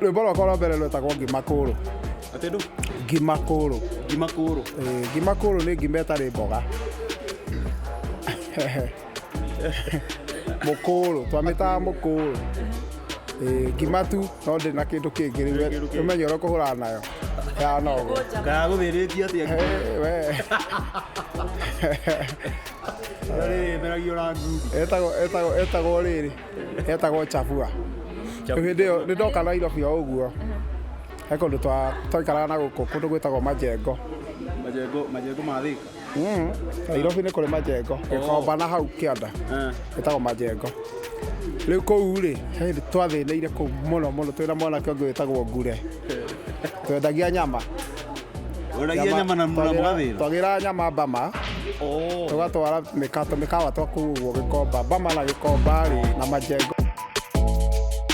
Rwĩmbo rwakwa rwa mbere rwetagwo Ngima Kũrũ. Atĩ ndũ? Ngima Kũrũ. Ngima Kũrũ. Ĩĩ, ngima kũrũ nĩ ngima ĩtarĩ mboga. Mũkũrũ, twamĩtaga mũkũrũ. Ĩĩ, ngima tu no ndĩ na kĩndũ kĩngĩ rĩu ũmenye ũrĩa ũkũhũrana nayo. Ya no ũguo. Kana gũthĩnĩtie atĩa? Ĩĩ, we. Rĩrĩ na ngundi. Etagwo etagwo etagwo rĩrĩ. Etagwo chabua. Rĩu hĩndĩ ĩyo nĩ ndoka Nairobi o ũguo. He kũndũ twaikaraga na gũkũ kũndũ gwĩtagwo Majengo. Majengo, majengo ma Thika? Nairobi nĩ kũrĩ Majengo. Gĩkomba na hau kĩanda. Ĩtagwo Majengo. Rĩu kũu rĩ, he hĩndĩ twathĩnĩire kũu mũno mũno twĩna mwanake ũngĩ wĩtagwo Ngure. Twendagia nyama. Wendagia nyama na mũgathĩna? Twagĩraga nyama Bama. Tũgatwara tũmĩkawa twa kũu ũguo Gĩkomba. Bama na Gĩkomba rĩ, na Majengo.